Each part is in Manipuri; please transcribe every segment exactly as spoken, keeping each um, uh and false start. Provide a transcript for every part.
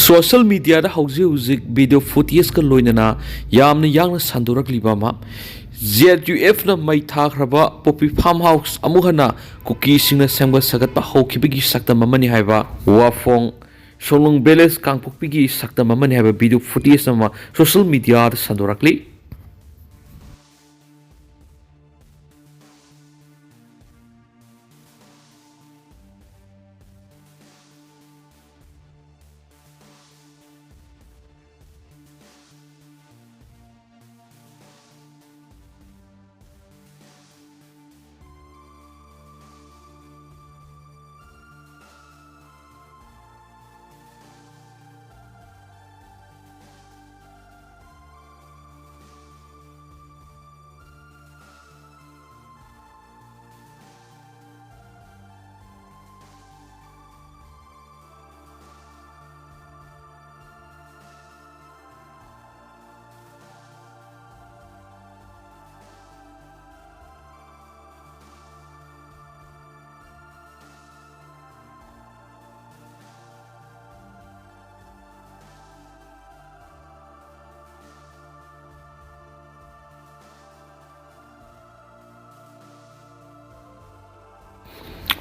ꯁꯣꯁꯤꯌꯦꯜ ꯃꯤꯗꯤꯌꯥꯗ ꯍꯧꯖꯤꯛ ꯍꯧꯖꯤꯛ ꯚꯤꯗꯤꯑꯣ ꯐꯨꯇꯦꯖꯀ ꯂꯣꯏꯅꯅ ꯌꯥꯝꯅ ꯌꯥꯡꯅ ꯁꯟꯗꯣꯔꯛꯂꯤꯕ ꯑꯃ, ꯖꯦ ꯑꯦꯟ ꯌꯨ ꯑꯦꯐꯅ ꯃꯩ ꯊꯥꯈ꯭ꯔꯕ ꯄꯣꯄꯤ ꯐꯥꯔꯝ ꯍꯥꯎꯁ ꯑꯃꯨꯛ ꯍꯟꯅ ꯀꯨꯀꯤꯁꯤꯡꯅ ꯁꯦꯝꯒꯠ ꯁꯥꯒꯠꯄ ꯍꯧꯈꯤꯕꯒꯤ ꯁꯛꯇꯝ ꯑꯃꯅꯤ ꯍꯥꯏꯕ ꯋꯥꯐꯣꯡ ꯁꯣꯂꯨꯡ ꯚꯤꯂꯦꯖ ꯀꯥꯡꯄꯣꯛꯄꯤꯒꯤ ꯁꯛꯇꯝ ꯑꯃꯅꯤ ꯍꯥꯏꯕ ꯚꯤꯗꯤꯑꯣ ꯐꯨꯇꯦꯖ ꯑꯃ ꯁꯣꯁꯤꯌꯦꯜ ꯃꯤꯗꯤꯌꯥꯗ ꯁꯟꯗꯣꯔꯛꯂꯤ꯫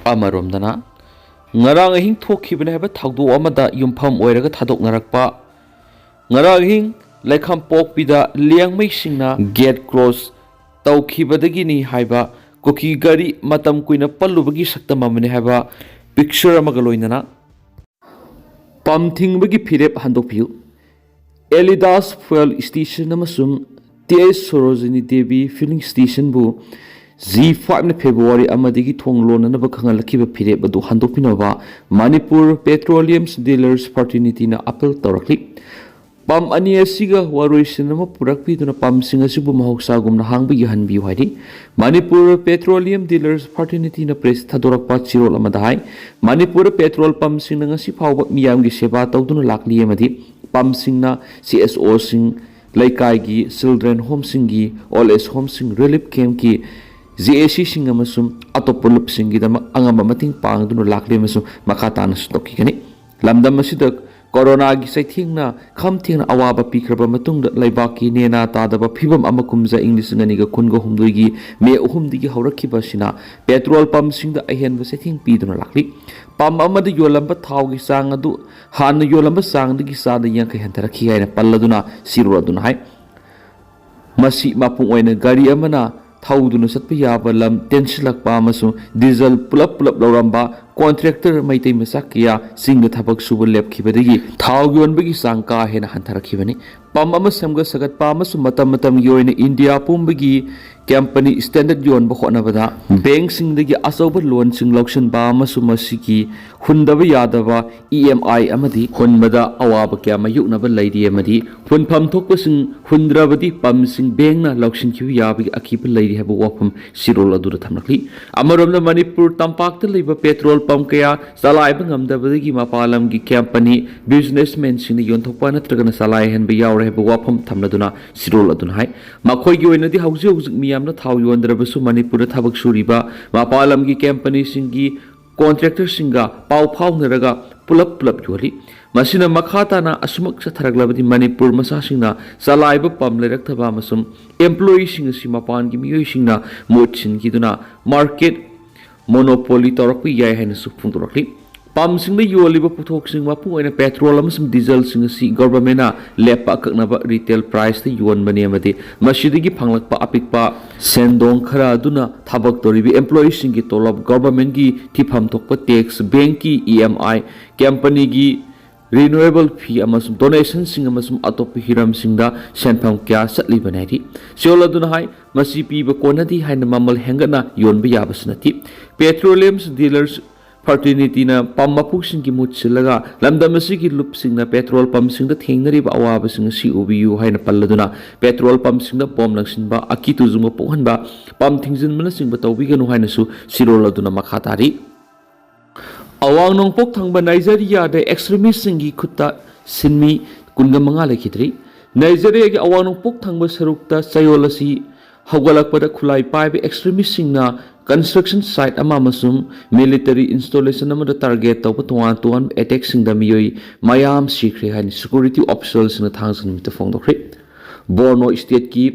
ꯑꯃꯔꯣꯝꯗꯅ, ꯉꯔꯥꯡ ꯑꯍꯤꯡ ꯊꯣꯛꯈꯤꯕꯅꯤ ꯍꯥꯏꯕ ꯊꯧꯗꯣꯛ ꯑꯃꯗ ꯌꯨꯝꯐꯝ ꯑꯣꯏꯔꯒ ꯊꯥꯗꯣꯛꯅꯔꯛꯄ, ꯉꯔꯥꯡ ꯑꯍꯤꯡ ꯂꯩꯈꯝꯄꯣꯛꯄꯤꯗ ꯂꯤꯌꯥꯡꯃꯩꯁꯤꯡꯅ ꯒꯦꯠ ꯀ꯭ꯂꯣꯖ ꯇꯧꯈꯤꯕꯗꯒꯤꯅꯤ ꯍꯥꯏꯕ ꯀꯨꯀꯤ ꯒꯥꯔꯤ ꯃꯇꯝ ꯀꯨꯏꯅ ꯄꯜꯂꯨꯕꯒꯤ ꯁꯛꯇꯝ ꯑꯃꯅꯤ ꯍꯥꯏꯕ ꯄꯤꯛꯆꯔ ꯑꯃꯒ ꯂꯣꯏꯅꯅ ꯄꯝ ꯊꯤꯡꯕꯒꯤ ꯐꯤꯔꯦꯞ ꯍꯟꯗꯣꯛꯄꯤꯌꯨ꯫ ꯑꯦꯂꯤꯗꯥꯁ ꯐꯨꯌꯦꯜ ꯁ꯭ꯇꯦꯁꯟ ꯑꯃꯁꯨꯡ T H Sorojini Devi filling ꯁ꯭ꯇꯦꯁꯟꯕꯨ ꯖꯤ ꯐꯥꯏꯚꯅ ꯐꯦꯕ꯭ꯔꯨꯋꯥꯔꯤ ꯑꯃꯗꯒꯤ ꯊꯣꯡ ꯂꯣꯟꯅꯅꯕ ꯈꯪꯍꯜꯂꯛꯈꯤꯕ ꯐꯤꯔꯦꯞ ꯑꯗꯨ ꯍꯟꯗꯣꯛꯄꯤꯅꯕ ꯃꯅꯤꯄꯨꯔ ꯄꯦꯇ꯭ꯔꯣꯂꯤꯌꯝꯁ ꯗꯤꯂꯔꯁ ꯐ꯭ꯔꯥꯇꯔꯅꯤꯇꯤꯅ ꯑꯥꯄꯤꯜ ꯇꯧꯔꯛꯂꯤ꯫ ꯄꯝ ꯑꯅꯤ ꯑꯁꯤꯒ ꯋꯥꯔꯣꯏꯁꯤꯟ ꯑꯃ ꯄꯨꯔꯛꯄꯤꯗꯨꯅ ꯄꯝꯁꯤꯡ ꯑꯁꯤꯕꯨ ꯃꯍꯧꯁꯥꯒꯨꯝꯅ ꯍꯥꯡꯕ ꯌꯥꯍꯟꯕꯤꯌꯨ ꯍꯥꯏꯔꯤ꯫ ꯃꯅꯤꯄꯨꯔ ꯄꯦꯇ꯭ꯔꯣꯂꯤꯌꯝ ꯗꯤꯂꯔꯁ ꯐ꯭ꯔꯥꯇꯔꯅꯤꯇꯤꯅ ꯄ꯭ꯔꯦꯁ ꯊꯥꯗꯣꯔꯛꯄ ꯆꯦꯔꯣꯜ ꯑꯃꯗ ꯍꯥꯏ, ꯃꯅꯤꯄꯨꯔ ꯄꯦꯇ꯭ꯔꯣꯜ ꯄꯝꯁꯤꯡꯅ ꯉꯁꯤ ꯐꯥꯎꯕ ꯃꯤꯌꯥꯝꯒꯤ ꯁꯦꯕꯥ ꯇꯧꯗꯨꯅ ꯂꯥꯛꯂꯤ ꯑꯃꯗꯤ ꯄꯝꯁꯤꯡꯅ ꯁꯤ ꯑꯦꯁ ꯑꯣꯁꯤꯡ, ꯂꯩꯀꯥꯏꯒꯤ ꯆꯤꯜꯗ꯭ꯔꯦꯟ ꯍꯣꯝꯁꯤꯡꯒꯤ, ꯑꯣꯜ ꯑꯦꯖ ꯍꯣꯝꯁꯤꯡ, ꯔꯤꯂꯤꯐ ꯀꯦꯝꯞꯀꯤ ꯖꯦ ꯑꯦ ꯁꯤꯁꯤꯡ ꯑꯃꯁꯨꯡ ꯑꯇꯣꯞꯄ ꯂꯨꯞꯁꯤꯡꯒꯤꯗꯃꯛ ꯑꯉꯝꯕ ꯃꯇꯦꯡ ꯄꯥꯡꯗꯨꯅ ꯂꯥꯛꯂꯤ ꯑꯃꯁꯨꯡ ꯃꯈꯥ ꯇꯥꯅꯁꯨ ꯇꯧꯈꯤꯒꯅꯤ꯫ ꯂꯝꯗꯝ ꯑꯁꯤꯗ ꯀꯣꯔꯣꯅꯥꯒꯤ ꯆꯩꯊꯦꯡꯅ ꯈꯝ ꯊꯦꯡꯅ ꯑꯋꯥꯕ ꯄꯤꯈ꯭ꯔꯕ ꯃꯇꯨꯡꯗ, ꯂꯩꯕꯥꯛꯀꯤ ꯅꯦꯅꯥ ꯇꯥꯗꯕ ꯐꯤꯕꯝ ꯑꯃ ꯀꯨꯝꯖꯥ ꯏꯪ ꯂꯤꯁꯤꯡ ꯑꯅꯤꯒ ꯀꯨꯟꯒ ꯍꯨꯝꯗꯣꯏꯒꯤ ꯃꯦ ꯑꯍꯨꯝꯗꯒꯤ ꯍꯧꯔꯛꯈꯤꯕ ꯑꯁꯤꯅ ꯄꯦꯇ꯭ꯔꯣꯜ ꯄꯝꯁꯤꯡꯗ ꯑꯍꯦꯟꯕ ꯆꯩꯊꯦꯡ ꯄꯤꯗꯨꯅ ꯂꯥꯛꯂꯤ꯫ ꯄꯝ ꯑꯃꯗ ꯌꯣꯜꯂꯝꯕ ꯊꯥꯎꯒꯤ ꯆꯥꯡ ꯑꯗꯨ ꯍꯥꯟꯅ ꯌꯣꯜꯂꯝꯕ ꯆꯥꯡꯗꯒꯤ ꯆꯥꯗ ꯌꯥꯡꯈꯩ ꯍꯟꯊꯔꯛꯈꯤ ꯍꯥꯏꯅ ꯄꯜꯂꯗꯨꯅ ꯁꯤꯔꯣꯜ ꯑꯗꯨꯅ ꯍꯥꯏ꯫ ꯃꯁꯤ ꯃꯄꯨꯡ ꯑꯣꯏꯅ ꯒꯥꯔꯤ ꯑꯃꯅ ꯊꯧꯗꯨꯅ ꯆꯠꯄ ꯌꯥꯕ ꯂꯝ ꯇꯦꯟꯁꯤꯜꯂꯛꯄ ꯑꯃꯁꯨꯡ ꯗꯤꯖꯜ ꯄꯨꯂꯞ ꯄꯨꯂꯞ ꯂꯧꯔꯝꯕ ꯀꯣꯟꯇ꯭ꯔꯦꯛꯇꯔ ꯃꯩꯇꯩ ꯃꯆꯥ ꯀꯌꯥ ꯆꯤꯡꯗ ꯊꯕꯛ ꯁꯨꯕ ꯂꯦꯞꯈꯤꯕꯗꯒꯤ ꯊꯥꯎ ꯌꯣꯟꯕꯒꯤ ꯆꯥꯡ ꯀꯥ ꯍꯦꯟꯅ ꯍꯟꯊꯔꯛꯈꯤꯕꯅꯤ꯫ ꯄꯝ ꯑꯃ ꯁꯦꯝꯒꯠ ꯁꯥꯒꯠꯄ ꯑꯃꯁꯨꯡ ꯃꯇꯝ ꯃꯇꯝꯒꯤ ꯑꯣꯏꯅ ꯏꯟꯗꯤꯌꯥ ꯄꯨꯝꯕꯒꯤ ꯀꯝꯄꯅꯤ ꯁ꯭ꯇꯦꯟꯗꯔꯗ ꯌꯣꯟꯕ ꯍꯣꯠꯅꯕꯗ ꯕꯦꯡꯁꯤꯡꯗꯒꯤ ꯑꯆꯧꯕ ꯂꯣꯟꯁꯤꯡ ꯂꯧꯁꯤꯟꯕ ꯑꯃꯁꯨꯡ ꯃꯁꯤꯒꯤ ꯍꯨꯟꯗꯕ ꯌꯥꯗꯕ ꯏ ꯑꯦꯝ ꯑꯥꯏ ꯑꯃꯗꯤ ꯍꯨꯟꯕꯗ ꯑꯋꯥꯕ ꯀꯌꯥ ꯃꯥꯌꯣꯛꯅꯕ ꯂꯩꯔꯤ ꯑꯃꯗꯤ ꯍꯨꯟꯐꯝ ꯊꯣꯛꯄꯁꯤꯡ ꯍꯨꯟꯗ꯭ꯔꯕꯗꯤ ꯄꯝꯁꯤꯡ ꯕꯦꯡꯅ ꯂꯧꯁꯤꯟꯈꯤꯕ ꯌꯥꯕꯒꯤ ꯑꯀꯤꯕ ꯂꯩꯔꯤ ꯍꯥꯏꯕ ꯋꯥꯐꯝ ꯁꯤꯔꯣꯜ ꯑꯗꯨꯗ ꯊꯝꯂꯛꯂꯤ꯫ ꯑꯃꯔꯣꯝꯗ ꯃꯅꯤꯄꯨꯔ ꯇꯝꯄꯥꯛꯇ ꯂꯩꯕ ꯄꯦꯇ꯭ꯔꯣꯜ ꯄꯝ ꯀꯌꯥ ꯆꯂꯥꯏꯕ ꯉꯝꯗꯕꯗꯒꯤ ꯃꯄꯥꯟ ꯂꯝꯒꯤ ꯀꯝꯄꯅꯤ, ꯕꯤꯖꯤꯅꯦꯁꯃꯦꯟꯁꯤꯡꯅ ꯌꯣꯟꯊꯣꯛꯄ ꯅꯠꯇ꯭ꯔꯒꯅ ꯆꯂꯥꯏꯍꯟꯕ ꯌꯥꯎꯔꯦ ꯍꯥꯏꯕ ꯋꯥꯐꯝ ꯊꯝꯂꯗꯨꯅ ꯁꯤꯔꯣꯜ ꯑꯗꯨꯅ ꯍꯥꯏ, ꯃꯈꯣꯏꯒꯤ ꯑꯣꯏꯅꯗꯤ ꯍꯧꯖꯤꯛ ꯍꯧꯖꯤꯛ ꯃꯤꯌꯥꯝꯅ ꯊꯥꯎ ꯌꯣꯟꯗ꯭ꯔꯕꯁꯨ ꯃꯅꯤꯄꯨꯔꯗ ꯊꯕꯛ ꯁꯨꯔꯤꯕ ꯃꯄꯥꯟ ꯂꯝꯒꯤ ꯀꯝꯄꯅꯤꯁꯤꯡꯒꯤ ꯀꯣꯟꯇ꯭ꯔꯦꯛꯇꯔꯁꯤꯡꯒ ꯄꯥꯎ ꯐꯥꯎꯅꯔꯒ ꯄꯨꯂꯞ ꯄꯨꯂꯞ ꯌꯣꯜꯂꯤ꯫ ꯃꯁꯤꯅ ꯃꯈꯥ ꯇꯥꯅ ꯑꯁꯨꯃꯛ ꯆꯠꯊꯔꯛꯂꯕꯗꯤ ꯃꯅꯤꯄꯨꯔ ꯃꯆꯥꯁꯤꯡꯅ ꯆꯂꯥꯏꯕ ꯄꯝ ꯂꯩꯔꯛꯇꯕ ꯑꯃꯁꯨꯡ ꯑꯦꯝꯄ꯭ꯂꯣꯌꯤꯁꯤꯡ ꯑꯁꯤ ꯃꯄꯥꯟꯒꯤ ꯃꯤꯑꯣꯏꯁꯤꯡꯅ ꯃꯍꯨꯠ ꯁꯤꯟꯈꯤꯗꯨꯅ ꯃꯥꯔꯀꯦꯠ ꯃꯣꯅꯣꯄꯣꯂꯤ ꯇꯧꯔꯛꯄ ꯌꯥꯏ ꯍꯥꯏꯅꯁꯨ ꯐꯣꯡꯗꯣꯔꯛꯂꯤ꯫ ꯄꯝꯁꯤꯡꯗ ꯌꯣꯜꯂꯤꯕ ꯄꯣꯠꯊꯣꯛꯁꯤꯡ ꯃꯄꯨꯡ ꯑꯣꯏꯅ ꯄꯦꯇ꯭ꯔꯣꯜ ꯑꯃꯁꯨꯡ ꯗꯤꯖꯜꯁꯤꯡ ꯑꯁꯤ ꯒꯣꯚꯔꯟꯃꯦꯟꯠꯅ ꯂꯦꯞꯄ ꯑꯀꯛꯅꯕ ꯔꯤꯇꯦꯜ ꯄ꯭ꯔꯥꯏꯁꯇ ꯌꯣꯟꯕꯅꯤ ꯑꯃꯗꯤ ꯃꯁꯤꯗꯒꯤ ꯐꯪꯂꯛꯄ ꯑꯄꯤꯛꯄ ꯁꯦꯟꯗꯣꯡ ꯈꯔ ꯑꯗꯨꯅ ꯊꯕꯛ ꯇꯧꯔꯤꯕ ꯑꯦꯝꯄ꯭ꯂꯣꯌꯤꯁꯤꯡꯒꯤ ꯇꯣꯂꯣꯞ, ꯒꯣꯚꯔꯟꯃꯦꯟꯠꯀꯤ ꯊꯤꯐꯝ ꯊꯣꯛꯄ ꯇꯦꯛꯁ, ꯕꯦꯡꯛꯀꯤ ꯏ ꯑꯦꯝ ꯑꯥꯏ, ꯀꯝꯄꯅꯤꯒꯤ ꯔꯤꯅ꯭ꯌꯨꯑꯦꯕꯜ ꯐꯤ ꯑꯃꯁꯨꯡ ꯗꯣꯅꯦꯁꯟꯁꯤꯡ ꯑꯃꯁꯨꯡ ꯑꯇꯣꯞꯄ ꯍꯤꯔꯝꯁꯤꯡꯗ ꯁꯦꯟꯐꯝ ꯀꯌꯥ ꯆꯠꯂꯤꯕꯅꯤ ꯍꯥꯏꯔꯤ꯫ ꯁꯤꯔꯣꯜ ꯑꯗꯨꯅ ꯍꯥꯏ, ꯃꯁꯤ ꯄꯤꯕ ꯀꯣꯟꯅꯗꯦ ꯍꯥꯏꯅ ꯃꯃꯜ ꯍꯦꯟꯒꯠꯅ ꯌꯣꯟꯕ ꯌꯥꯕꯁꯨ ꯅꯠꯇꯦ꯫ ꯄꯦꯇ꯭ꯔꯣꯂꯤꯌꯝ ꯗꯤꯂꯔꯁ ꯐ꯭ꯔꯥꯇꯔꯅꯤꯇꯤꯅ ꯄꯝ ꯃꯄꯨꯁꯤꯡꯒꯤ ꯃꯍꯨꯠ ꯁꯤꯜꯂꯒ ꯂꯝꯗꯝ ꯑꯁꯤꯒꯤ ꯂꯨꯞꯁꯤꯡꯅ ꯄꯦꯇ꯭ꯔꯣꯜ ꯄꯝꯁꯤꯡꯗ ꯊꯦꯡꯅꯔꯤꯕ ꯑꯋꯥꯕꯁꯤꯡ ꯑꯁꯤ ꯎꯕꯤꯌꯨ ꯍꯥꯏꯅ ꯄꯜꯂꯗꯨꯅ ꯄꯦꯇ꯭ꯔꯣꯜ ꯄꯝꯁꯤꯡꯗ ꯕꯣꯝ ꯂꯪꯁꯤꯟꯕ, ꯑꯀꯤ ꯇꯨꯖꯨꯡꯕ ꯄꯣꯛꯍꯟꯕ, ꯄꯝ ꯊꯤꯡꯖꯤꯟꯕꯅꯆꯤꯡꯕ ꯇꯧꯕꯤꯒꯅꯨ ꯍꯥꯏꯅꯁꯨ ꯁꯤꯔꯣꯜ ꯑꯗꯨꯅ ꯃꯈꯥ ꯇꯥꯔꯤ꯫ ꯑꯋꯥꯡ ꯅꯣꯡꯄꯣꯛ ꯊꯪꯕ ꯅꯥꯏꯖꯔꯤꯌꯥꯗ ꯑꯦꯛꯁꯇ꯭ꯔꯤꯃꯤꯁꯁꯤꯡꯒꯤ ꯈꯨꯠꯇ ꯁꯤꯟꯃꯤ ꯀꯨꯟꯒ ꯃꯉꯥ ꯂꯩꯈꯤꯗ꯭ꯔꯤ꯫ ꯅꯥꯏꯖꯔꯤꯌꯥꯒꯤ ꯑꯋꯥꯡ ꯅꯣꯡꯄꯣꯛ ꯊꯪꯕ ꯁꯔꯨꯛꯇ ꯆꯌꯣꯜ ꯑꯁꯤ ꯍꯧꯒꯠꯂꯛꯄꯗ ꯈꯨꯠꯂꯥꯏ ꯄꯥꯏꯕ ꯑꯦꯛꯁꯇ꯭ꯔꯤꯃꯤꯁꯁꯤꯡꯅ ꯀꯟꯁꯇ꯭ꯔꯛꯁꯟ ꯁꯥꯏꯠ ꯑꯃ ꯑꯃꯁꯨꯡ ꯃꯤꯂꯤꯇꯔꯤ ꯏꯟꯁꯇꯣꯂꯦꯁꯟ ꯑꯃꯗ ꯇꯥꯔꯒꯦꯠ ꯇꯧꯕ ꯇꯣꯉꯥꯟ ꯇꯣꯉꯥꯟꯕ ꯑꯦꯇꯦꯛꯁꯤꯡꯗ ꯃꯤꯑꯣꯏ ꯃꯌꯥꯝ ꯁꯤꯈ꯭ꯔꯦ ꯍꯥꯏꯅ ꯁꯦꯀ꯭ꯌꯨꯔꯤꯇꯤ ꯑꯣꯐꯤꯁꯤꯌꯦꯜꯁꯤꯡꯅ ꯊꯥꯡꯖ ꯅꯨꯃꯤꯠꯇ ꯐꯣꯡꯗꯣꯛꯈ꯭ꯔꯦ꯫ ꯕꯣꯔꯅꯣ ꯁ꯭ꯇꯦꯠꯀꯤ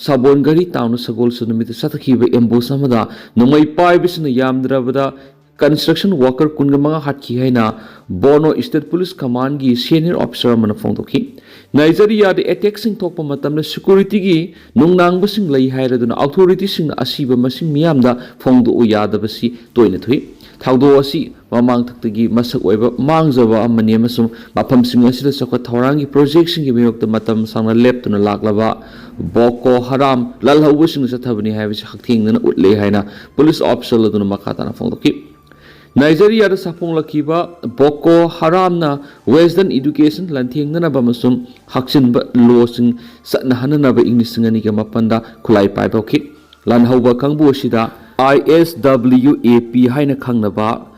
ꯁꯥꯕꯣꯟꯒꯔꯤ ꯇꯥꯎꯟꯗ ꯁꯒꯣꯜꯁꯦꯟ ꯅꯨꯃꯤꯠꯇ ꯆꯠꯊꯈꯤꯕ ꯑꯦꯝꯕꯨꯁ ꯑꯃꯗ ꯅꯣꯡꯃꯩ ꯄꯥꯏꯕꯁꯤꯡꯅ ꯌꯥꯝꯗ꯭ꯔꯕꯗ ꯀꯟꯁꯇ꯭ꯔꯛꯁꯟ ꯋꯥꯀꯔ ꯀꯨꯟꯒ ꯃꯉꯥ ꯍꯥꯠꯈꯤ ꯍꯥꯏꯅ ꯕꯣꯔꯅꯣ ꯁ꯭ꯇꯦꯠ ꯄꯨꯂꯤꯁ ꯀꯃꯥꯟꯒꯤ ꯁꯦꯅꯤꯌꯔ ꯑꯣꯐꯤꯁꯥꯔ ꯑꯃꯅ ꯐꯣꯡꯗꯣꯛꯈꯤ꯫ ꯅꯥꯏꯖꯔꯤꯌꯥꯗ ꯑꯦꯇꯦꯛꯁꯤꯡ ꯊꯣꯛꯄ ꯃꯇꯝꯗ ꯁꯦꯀ꯭ꯌꯨꯔꯤꯇꯤꯒꯤ ꯅꯨꯡꯅꯥꯡꯕꯁꯤꯡ ꯂꯩ ꯍꯥꯏꯔꯗꯨꯅ ꯑꯣꯊꯣꯔꯤꯇꯤꯁꯤꯡꯅ ꯑꯁꯤꯕ ꯃꯁꯤꯡ ꯃꯤꯌꯥꯝꯗ ꯐꯣꯡꯗꯣꯛꯎ ꯌꯥꯗꯕꯁꯤ ꯇꯣꯏꯅ ꯊꯣꯛꯏ꯫ ꯊꯧꯗꯣꯛ ꯑꯁꯤ ꯃꯃꯥꯡꯊꯛꯇꯒꯤ ꯃꯁꯛ ꯑꯣꯏꯕ ꯃꯥꯡꯖꯕ ꯑꯃꯅꯤ ꯑꯃꯁꯨꯡ ꯃꯐꯝꯁꯤꯡ ꯑꯁꯤꯗ ꯆꯥꯎꯈꯠ ꯊꯧꯔꯥꯡꯒꯤ ꯄ꯭ꯔꯣꯖꯦꯛꯁꯤꯡꯒꯤ ꯃꯥꯌꯣꯛꯇ ꯃꯇꯝ ꯁꯥꯡꯅ ꯂꯦꯞꯇꯨꯅ ꯂꯥꯛꯂꯕ ꯕꯣꯀꯣ ꯍꯔꯥꯝ ꯂꯥꯜꯍꯧꯕꯁꯤꯡꯅ ꯆꯠꯊꯕꯅꯤ ꯍꯥꯏꯕꯁꯤ ꯍꯛꯊꯦꯡꯅꯅ ꯎꯠꯂꯦ ꯍꯥꯏꯅ ꯄꯨꯂꯤꯁ ꯑꯣꯐꯤꯁꯤꯌꯦꯜ ꯑꯗꯨꯅ ꯃꯈꯥ ꯇꯥꯅ ꯐꯣꯡꯗꯣꯛꯈꯤ꯫ ꯅꯥꯏꯖꯔꯤꯌꯥꯗ ꯁꯥꯐꯣꯡꯂꯛꯈꯤꯕ ꯕꯣꯀꯣ ꯍꯔꯥꯝꯅ ꯋꯦꯁꯇꯔꯟ ꯏꯗꯨꯀꯦꯁꯟ ꯂꯥꯟꯊꯦꯡꯅꯅꯕ ꯑꯃꯁꯨꯡ ꯍꯥꯛꯆꯤꯟꯕ ꯂꯣꯁꯤꯡ ꯆꯠꯅꯍꯟꯅꯅꯕ ꯏꯪ ꯂꯤꯁꯤꯡ ꯑꯅꯤꯒ ꯃꯥꯄꯟꯗ ꯈꯨꯠꯂꯥꯏ ꯄꯥꯏꯕ ꯍꯧꯈꯤ꯫ ꯂꯥꯟꯍꯧꯕ ꯀꯥꯡꯕꯨ ꯑꯁꯤꯗ ꯑꯥꯏ ꯑꯦꯁ ꯗꯕ꯭ꯂꯤꯎ ꯑꯦ ꯄꯤ ꯍꯥꯏꯅ ꯈꯪꯅꯕ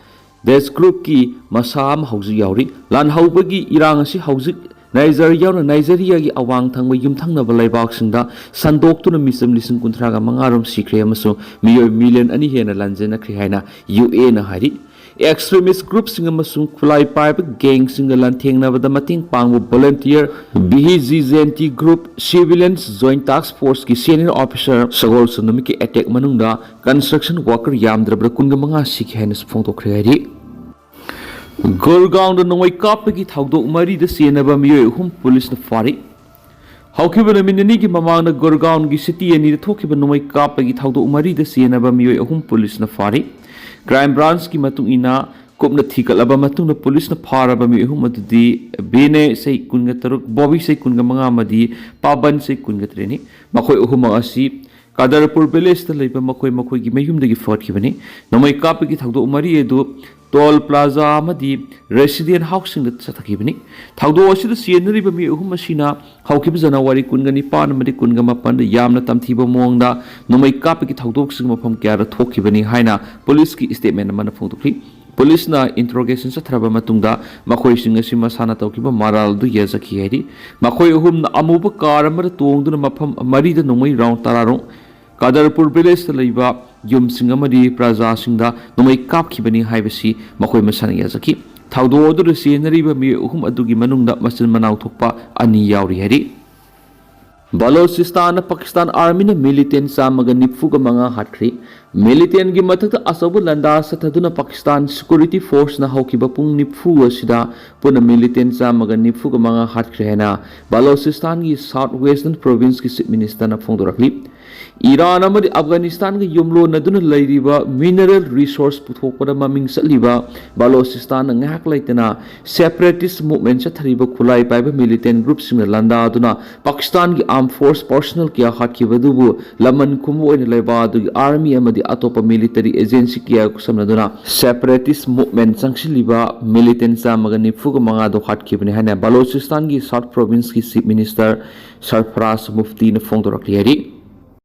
ꯗꯦꯁ ꯒ꯭ꯔꯨꯞꯀꯤ ꯃꯁꯥ ꯑꯃ ꯍꯧꯖꯤꯛ ꯌꯥꯎꯔꯤ꯫ ꯂꯥꯟꯍꯧꯕꯒꯤ ꯏꯔꯥꯡ ꯑꯁꯤ ꯍꯧꯖꯤꯛ ꯅꯥꯏꯖꯔ ꯌꯥꯎꯅ ꯅꯥꯏꯖꯔꯤꯌꯥꯒꯤ ꯑꯋꯥꯡ ꯊꯪꯕ ꯌꯨꯝꯊꯪꯅꯕ ꯂꯩꯕꯥꯛꯁꯤꯡꯗ ꯁꯟꯗꯣꯛꯇꯨꯅ ꯃꯤꯆꯝ ꯂꯤꯁꯤꯡ ꯀꯨꯟꯊ꯭ꯔꯥꯒ ꯃꯉꯥ ꯔꯣꯝ ꯁꯤꯈ꯭ꯔꯦ ꯑꯃꯁꯨꯡ ꯃꯤꯑꯣꯏ ꯃꯤꯂꯤꯌꯟ ꯑꯅꯤ ꯍꯦꯟꯅ ꯂꯥꯟꯖꯦꯟꯅꯈ꯭ꯔꯦ ꯍꯥꯏꯅ ꯌꯨ ꯑꯦꯟꯅ ꯍꯥꯏꯔꯤ꯫ ꯑꯦꯛꯁꯇ꯭ꯔꯤꯃꯤꯁ ꯒ꯭ꯔꯨꯞꯁꯤꯡ ꯑꯃꯁꯨꯡ ꯈꯨꯠꯂꯥꯏ ꯄꯥꯏꯕ ꯒꯦꯡꯁꯤꯡꯒ ꯂꯥꯟꯊꯦꯡꯅꯕꯗ ꯃꯇꯦꯡ ꯄꯥꯡꯕ ꯚꯣꯂꯨꯟꯇꯤꯌꯔ ꯚꯤꯖꯤꯂꯦꯟꯇꯤ ꯒ꯭ꯔꯨꯞ ꯁꯤꯚꯤꯂꯤꯌꯟꯁ ꯖꯣꯏꯟꯠ ꯇꯥꯛꯁ ꯐꯣꯔꯁꯀꯤ ꯁꯦꯅꯤꯌꯔ ꯑꯣꯐꯤꯁꯥꯔ ꯁꯒꯣꯜꯁꯦꯟ ꯅꯨꯃꯤꯠꯀꯤ ꯑꯦꯇꯦꯛ ꯃꯅꯨꯡꯗ ꯀꯟꯁꯇ꯭ꯔꯛꯁꯟ ꯋꯥꯀꯔ ꯌꯥꯝꯗ꯭ꯔꯕꯗ ꯀꯨꯟꯒ ꯃꯉꯥ ꯁꯤꯈꯤ ꯍꯥꯏꯅꯁꯨ ꯐꯣꯡꯗꯣꯛꯈ꯭ꯔꯦ ꯍꯥꯏꯔꯤ꯫ ꯒꯨꯔꯒꯥꯎꯟꯗ ꯅꯣꯡꯃꯩ ꯀꯥꯞꯄꯒꯤ ꯊꯧꯗꯣꯛ ꯃꯔꯤꯗ ꯆꯦꯟꯅꯕ ꯃꯤꯑꯣꯏ ꯑꯍꯨꯝ ꯄꯨꯂꯤꯁꯅ ꯐꯥꯔꯤ꯫ ꯍꯧꯈꯤꯕ ꯅꯨꯃꯤꯠ ꯅꯤꯅꯤꯒꯤ ꯃꯃꯥꯡꯗ ꯒꯨꯔꯒꯥꯎꯟꯒꯤ ꯁꯤꯇꯤ ꯑꯅꯤꯗ ꯊꯣꯛꯈꯤꯕ ꯅꯣꯡꯃꯩ ꯀꯥꯞꯄꯒꯤ ꯊꯧꯗꯣꯛ ꯃꯔꯤꯗ ꯆꯦꯟꯅꯕ ꯃꯤꯑꯣꯏ ꯑꯍꯨꯝ ꯄꯨꯂꯤꯁꯅ ꯐꯥꯔꯤ꯫ ꯀ꯭ꯔꯥꯏꯝ ꯕ꯭ꯔꯥꯟꯁꯀꯤ ꯃꯇꯨꯡ ꯏꯟꯅ ꯀꯨꯞꯅ ꯊꯤꯒꯠꯂꯕ ꯃꯇꯨꯡꯗ ꯄꯨꯂꯤꯁꯅ ꯐꯥꯔꯕ ꯃꯤꯑꯣꯏ ꯑꯍꯨꯝ ꯑꯗꯨꯗꯤ ꯕꯤꯅꯦ ꯆꯍꯤ ꯀꯨꯟꯒ ꯇꯔꯨꯛ, ꯕꯣꯕꯤ ꯆꯍꯤ ꯀꯨꯟꯒ ꯃꯉꯥ ꯑꯃꯗꯤ ꯄꯥꯕꯟ ꯆꯍꯤ ꯀꯨꯟꯒ ꯇꯔꯦꯠꯅꯤ꯫ ꯃꯈꯣꯏ ꯑꯍꯨꯝꯃꯛ ꯑꯁꯤ ꯀꯥꯗꯔꯄꯨꯔ ꯚꯤꯂꯦꯖꯇ ꯂꯩꯕ ꯃꯈꯣꯏ ꯃꯈꯣꯏꯒꯤ ꯃꯌꯨꯝꯗꯒꯤ ꯐꯒꯠꯈꯤꯕꯅꯤ꯫ ꯅꯣꯡꯃꯩ ꯀꯥꯞꯄꯒꯤ ꯊꯧꯗꯣꯛ ꯃꯔꯤ ꯑꯗꯨ ꯇꯣꯜ ꯄ꯭ꯂꯥꯖꯥ ꯑꯃꯗꯤ ꯔꯦꯁꯤꯗꯦꯟ ꯍꯥꯎꯁꯁꯤꯡꯗ ꯆꯠꯊꯈꯤꯕꯅꯤ꯫ ꯊꯧꯗꯣꯛ ꯑꯁꯤꯗ ꯆꯦꯟꯅꯔꯤꯕ ꯃꯤꯑꯣꯏ ꯑꯍꯨꯝ ꯑꯁꯤꯅ ꯍꯧꯈꯤꯕ ꯖꯅꯋꯥꯔꯤ ꯀꯨꯟꯒ ꯅꯤꯄꯥꯟ ꯑꯃꯗꯤ ꯀꯨꯟꯒ ꯃꯥꯄꯟꯗ ꯌꯥꯝꯅ ꯇꯝꯊꯤꯕ ꯃꯑꯣꯡꯗ ꯅꯣꯡꯃꯩ ꯀꯥꯞꯄꯒꯤ ꯊꯧꯗꯣꯛꯁꯤꯡ ꯃꯐꯝ ꯀꯌꯥꯗ ꯊꯣꯛꯈꯤꯕꯅꯤ ꯍꯥꯏꯅ ꯄꯨꯂꯤꯁꯀꯤ ꯁ꯭ꯇꯦꯠꯃꯦꯟ ꯑꯃꯅ ꯐꯣꯡꯗꯣꯛꯈꯤ꯫ ꯄꯨꯂꯤꯁꯅ ꯏꯟꯇꯔꯣꯒꯦꯁꯟ ꯆꯠꯊꯔꯕ ꯃꯇꯨꯡꯗ ꯃꯈꯣꯏꯁꯤꯡ ꯑꯁꯤ ꯃꯁꯥꯅ ꯇꯧꯈꯤꯕ ꯃꯔꯥꯜ ꯑꯗꯨ ꯌꯥꯖꯈꯤ ꯍꯥꯏꯔꯤ꯫ ꯃꯈꯣꯏ ꯑꯍꯨꯝꯅ ꯑꯃꯨꯕ ꯀꯥꯔ ꯑꯃꯗ ꯇꯣꯡꯗꯨꯅ ꯃꯐꯝ ꯃꯔꯤꯗ ꯅꯣꯡꯃꯩ ꯔꯥꯎꯟ ꯇꯔꯥꯔꯣꯝ ꯀꯥꯗꯔꯄꯨꯔ ꯚꯤꯂꯦꯖꯇ ꯂꯩꯕ ꯌꯨꯝꯁꯤꯡ ꯑꯃꯗꯤ ꯄ꯭ꯔꯖꯥꯁꯤꯡꯗ ꯅꯣꯡꯃꯩ ꯀꯥꯞꯈꯤꯕꯅꯤ ꯍꯥꯏꯕꯁꯤ ꯃꯈꯣꯏ ꯃꯁꯥꯅ ꯌꯥꯖꯈꯤ꯫ ꯊꯧꯗꯣꯛ ꯑꯗꯨꯗ ꯆꯦꯟꯅꯔꯤꯕ ꯃꯤꯑꯣꯏ ꯑꯍꯨꯝ ꯑꯗꯨꯒꯤ ꯃꯅꯨꯡꯗ ꯃꯆꯤꯟ ꯃꯅꯥꯎ ꯊꯣꯛꯄ ꯑꯅꯤ ꯌꯥꯎꯔꯤ ꯍꯥꯏꯔꯤ꯫ ꯕꯂꯣꯆꯤꯁꯇꯥꯟꯗ ꯄꯥꯀꯤꯁꯇꯥꯟ ꯑꯥꯔꯃꯤꯅ ꯃꯤꯂꯤꯇꯦꯟ ꯆꯥꯝꯃꯒ ꯅꯤꯐꯨꯒ ꯃꯉꯥ ꯍꯥꯠꯈ꯭ꯔꯤ꯫ ꯃꯤꯂꯤꯇꯦꯟꯒꯤ ꯃꯊꯛꯇ ꯑꯆꯧꯕ ꯂꯥꯟꯗꯥ ꯆꯠꯊꯗꯨꯅ ꯄꯥꯀꯤꯁꯇꯥꯟ ꯁꯦꯀ꯭ꯌꯨꯔꯤꯇꯤ ꯐꯣꯔꯁꯅ ꯍꯧꯈꯤꯕ ꯄꯨꯡ ꯅꯤꯐꯨ ꯑꯁꯤꯗ ꯄꯨꯟꯅ ꯃꯤꯂꯤꯇꯦꯟ ꯆꯥꯝꯃꯒ ꯅꯤꯐꯨꯒ ꯃꯉꯥ ꯍꯥꯠꯈ꯭ꯔꯦ ꯍꯥꯏꯅ ꯕꯂꯣꯆꯤꯁꯇꯥꯟꯒꯤ ꯁꯥꯎꯠ ꯋꯦꯁꯇꯔꯟ ꯄ꯭ꯔꯣꯚꯤꯟꯁꯀꯤ ꯆꯤꯐ ꯃꯤꯅꯤꯁꯇꯔꯅ ꯐꯣꯡꯗꯣꯔꯛꯂꯤ꯫ ꯏꯔꯥꯟ ꯑꯃꯗꯤ ꯑꯐꯒꯥꯅꯤꯁꯇꯥꯟꯒ ꯌꯨꯝꯂꯣꯟꯅꯗꯨꯅ ꯂꯩꯔꯤꯕ ꯃꯤꯅꯔꯦꯜ ꯔꯤꯁꯣꯔꯁ ꯄꯨꯊꯣꯛꯄꯗ ꯃꯃꯤꯡ ꯆꯠꯂꯤꯕ ꯕꯂꯣꯆꯤꯁꯇꯥꯟꯅ ꯉꯥꯏꯍꯥꯛ ꯂꯩꯇꯅ ꯁꯦꯄꯔꯦꯇꯤꯁ ꯃꯨꯚꯃꯦꯟ ꯆꯠꯊꯔꯤꯕ ꯈꯨꯠꯂꯥꯏ ꯄꯥꯏꯕ ꯃꯤꯂꯤꯇꯦꯟ ꯒ꯭ꯔꯨꯞꯁꯤꯡꯅ ꯂꯥꯟꯗꯥꯗꯨꯅ ꯄꯥꯀꯤꯁꯇꯥꯟꯒꯤ ꯑꯥꯔꯝ ꯐꯣꯔꯁ ꯄꯥꯔꯁꯅꯦꯜ ꯀꯌꯥ ꯍꯥꯠꯈꯤꯕ ꯑꯗꯨꯕꯨ ꯂꯃꯟ ꯈꯨꯝꯕ ꯑꯣꯏꯅ ꯂꯩꯕ ꯑꯗꯨꯒꯤ ꯑꯥꯔꯃꯤ ꯑꯃꯗꯤ ꯑꯇꯣꯞꯄ ꯃꯤꯂꯤꯇꯔꯤ ꯑꯦꯖꯦꯟꯁꯤ ꯀꯌꯥ ꯈꯨꯠꯁꯝꯅꯗꯨꯅ ꯁꯦꯄꯔꯦꯇꯤꯁ ꯃꯨꯚꯃꯦꯟ ꯆꯪꯁꯤꯜꯂꯤꯕ ꯃꯤꯂꯤꯇꯦꯟ ꯆꯥꯝꯃꯒ ꯅꯤꯐꯨꯒ ꯃꯉꯥꯗꯣ ꯍꯥꯠꯈꯤꯕꯅꯤ ꯍꯥꯏꯅ ꯕꯂꯣꯆꯤꯁꯇꯥꯟꯒꯤ ꯁꯥꯎꯠ ꯄ꯭ꯔꯣꯚꯤꯟꯁꯀꯤ ꯆꯤꯐ ꯃꯤꯅꯤꯁꯇꯔ ꯁꯔꯐꯔꯥꯖ ꯃꯨꯐꯇꯤꯅ ꯐꯣꯡꯗꯣꯔꯛꯂꯤ ꯍꯥꯏꯔꯤ꯫